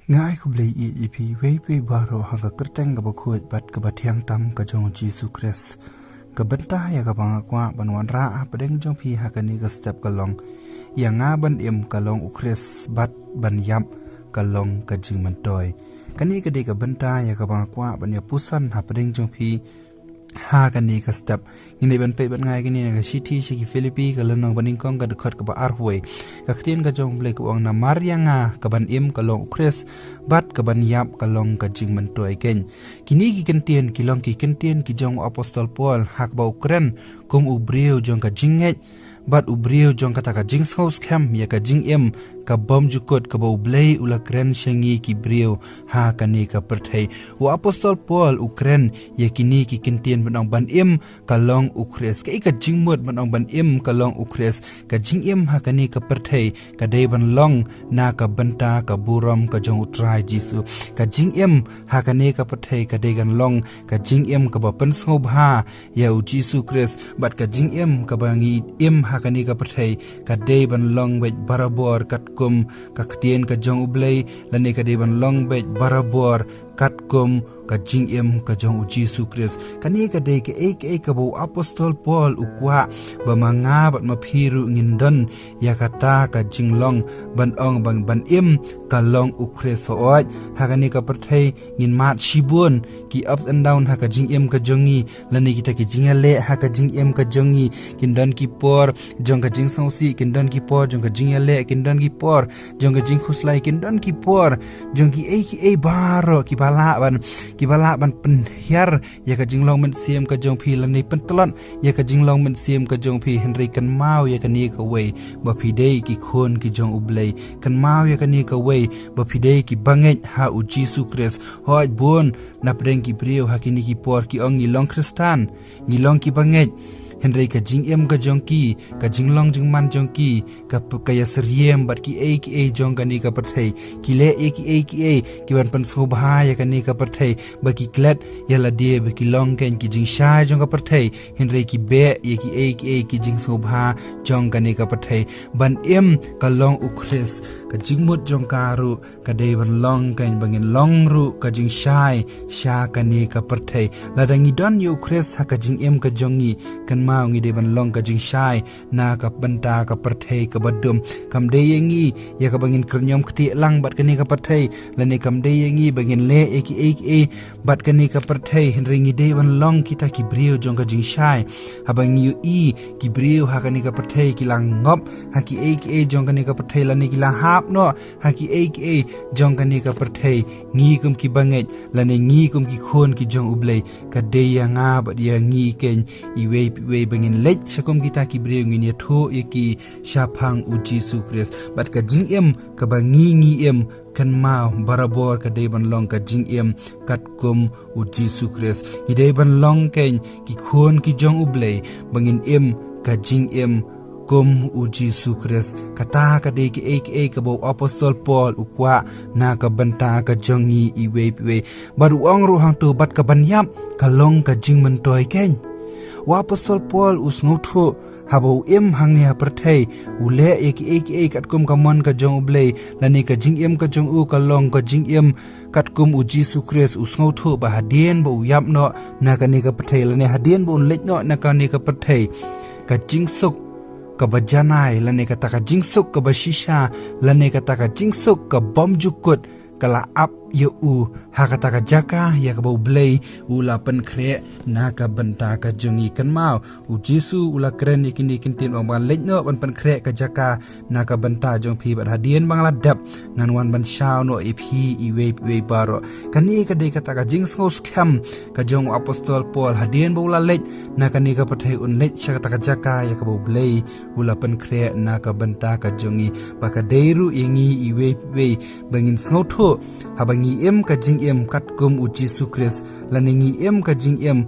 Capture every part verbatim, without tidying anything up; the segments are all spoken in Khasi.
Nga ai khublei ïa phi wei wei baroh ha ka kyrteng kaba khuid bad kaba thiang tam ka jong u Jisu Khrist. Ka bynta ïa kaba nga kwah ban wanrah hapdeng jong phi ha kane ka step ka long, ïa nga ban im ka long u Khrist bad ban ïap ka long ka jingmyntoi. Kane ka dei ka bynta ïa kaba nga kwah ban ïa puson hapdeng jong phi ha kane ka step. Ngin ïa ban peit bad nga ïa kane na ka shithi sha ki Philippi ka lynnong banyngkong ka dkhot kaba arphew. Ka ktien ka jong u Blei ka ong, namar ïa nga ka ban im ka long u Khrist bad ka ban ïap ka long ka jingmyntoi keiñ. Kine ki kyntien ki long ki kyntien ki jong u apostol Paul ha kaba u kren kum u briew jong ka jingngeit bad u briew jong kata ka jingsngewskhem ïa ka jingim ka bymjukut kaba u Blei u la kren sha ngi ki briew ha kane ka pyrthei. U apostol Paul u kren ïa kine ki kyntien ban ong ban im ka long u Khrist. Kaei ka jingmut ban ong ban im ka long u Khrist? Ka jingim ha kane ka pyrthei ka dei ban long na ka bynta ka burom ka jong u Trai Jisu. Ka jingim ha kane ka pyrthei ka dei kan long ka jingim kaba pynsngewbha ïa u Jisu Khrist, bad ka jingim kaba ngi im ha kane ka pyrthei ka dei ban long beit barabor katkum ka ktien ka jong u Blei, lane ka dei ban long beit barabor katkum ka jingim ka jong u Jisu Khrist. Kane ka dei kaei kaei kaba u apostol Paul u kwah ba ma nga bad ma phi ruh ngin don ïa kata ka jinglong ban ong ban ban im ka long u Khrist. Hooid, ha kane ka pyrthei ngin mad shibun ki ups and down ha ka jingim ka jong ngi, lane kita ki jingïaleh ha ka jingim ka jong ngi. Kin don ki por jong ka jingsngewsih, kin don ki por jong ka jingïaleh, kin don ki por jong ka jingkhuslai, kin don ki por jong kiei kiei baroh kiba lah ban, kiba lah ban pynhiar ïa ka jinglong mynsiem ka jong phi, lane pyntlot ïa ka jinglong mynsiem ka jong phi. Hynrei kynmaw ïa kane kawei, ba phi dei ki khun ki jong u Blei. Kynmaw ïa kane kawei, ba phi dei ki bangeit ha u Jisu Khrist. Hooid, bun na pdeng ki briew ha kine ki por ki ong ngi long Khristan, ngi long ki bangeit, hynrei ka jingim ka jong ki, ka jinglong jingman jong ki ka p-, ka ïasyriem bad kiei kiei jong kane ka pyrthei. Ki leh ïa kiei kiei ki ban pynsngewbha ïa kane ka pyrthei, ba ki klet ïa lade ba ki long keiñ ki jingshai jong ka pyrthei, hynrei ki beh ïa kiei kiei ki jingsngewbha jong kane ka pyrthei. Ban im ka long u Khrist, ka jingmut jong ka ruh ka dei ban long keiñ ba ngin long ruh ka jingshai sha kane ka pyrthei. Lada ngi don ïa u Khrist ha ka jingim ka jong ngi, kynmaw ngi dei ban long ka jingshai na ka bynta ka pyrthei kaba dum. Kam dei ïa ngi ïa kaba ngin kyrñiom ktieh lang bad kane ka pyrthei, lane kam dei ïa ngi ba ngin leh ïa kiei kiei bad kane ka pyrthei, hynrei ngi dei ban long kita ki briew jong ka jingshai. Haba ngi ïohi ki briew ha kane ka pyrthei ki la ngop ha kiei kiei jong kane ka pyrthei, lane ki la hap noh ha kiei kiei jong kane ka pyrthei, ngi kum ki bangeit lane ngi kum ki khun ki jong u Blei, ka dei ïa nga bad ïa ngi keiñ iwei pa iwei ba ngin leit sha kum kita ki briew, ngin ïathuh ïa ki shaphang u Jisu Khrist. Bad ka jingim kaba ngi ngi im, kynmaw, barabor ka dei ban long ka jingim katkum u Jisu Khrist. Ngi dei ban long keiñ ki khun ki jong u Blei ba ngin im ka jingim kum u Jisu Khrist. Kata ka dei kiei kiei kaba u apostol Paul u kwah na ka bynta ka jong ngi iwei pa iwei. Bad u ong ruh hangto, bad ka ban ïap ka long ka jingmyntoi keiñ. U apostol Paul u sngewthuh haba u im hangne ha pyrthei, u leh ïa kiei kiei katkum ka mon ka jong u Blei, lane ka jingim ka jong u ka long ka jingim katkum u Jisu Khrist. U sngewthuh ba hadien ba u ïap noh na kane ka pyrthei, lane hadien ba un leit noh na kane ka pyrthei, ka jingsuk kaba janai, lane kata ka jingsuk kaba shisha, lane kata ka jingsuk ka bymjukut ka la ap ïa u ha kata ka jaka ïa kaba u Blei u la pynkhreh na ka bynta ka jong ngi. Kynmaw, u Jisu u la kren ïa kine ki ktien ba ban leit noh ban pynkhreh ka jaka na ka bynta jong phi, bad hadien ba nga la dep ngan wan ban shaw noh ïa phi iwei pa iwei baroh. Kane ka dei kata ka jingsngewskhem ka jong u apostol Paul, hadien ba u la leit na kane ka pyrthei un leit sha kata ka jaka ïa kaba u Blei u la pynkhreh na ka bynta ka jong ngi. Ba ka dei ruh ïa ngi iwei pa iwei ba ngin sngewthuh haba ngi im ka jingim katkum u Jisu Khrist, lane ngi im ka jingim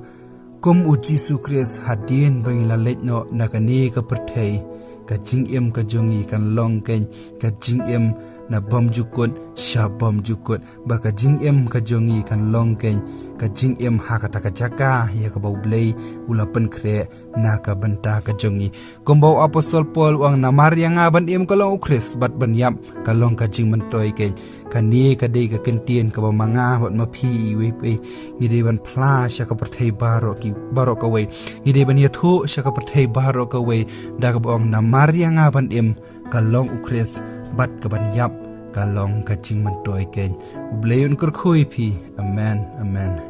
kum u Jisu Khrist hadien ba ngi la leit noh na kane ka pyrthei. Ka jingim ka jong ngi kan long keiñ ka jingim na bymjukut sha bymjukut, ba ka jingim ka jong ngi kan long kein ka jingim ha kata ka jaka ïa kaba U Blei u la pynkhreh na ka bynta ka jong ngi. Kumba u apostol Paul u ong, namar ïa nga ban im ka long U Khrist, bad ban ïap ka long ka jingmyntoi kein. Kane ka dei ka kyntien kaba ma nga bad ma phi iwei pa iwei ngi dei ban phla sha ka pyrthei baroh ki, baroh kawei. Ngi dei ban ïathuh sha ka pyrthei baroh kawei da kaba ong, namar ïa nga ban im ka long U Khrist, bad ka ban ïap ka long ka jingmyntoi kein. U Blei un kyrkhu ïa phi. Amen, amen.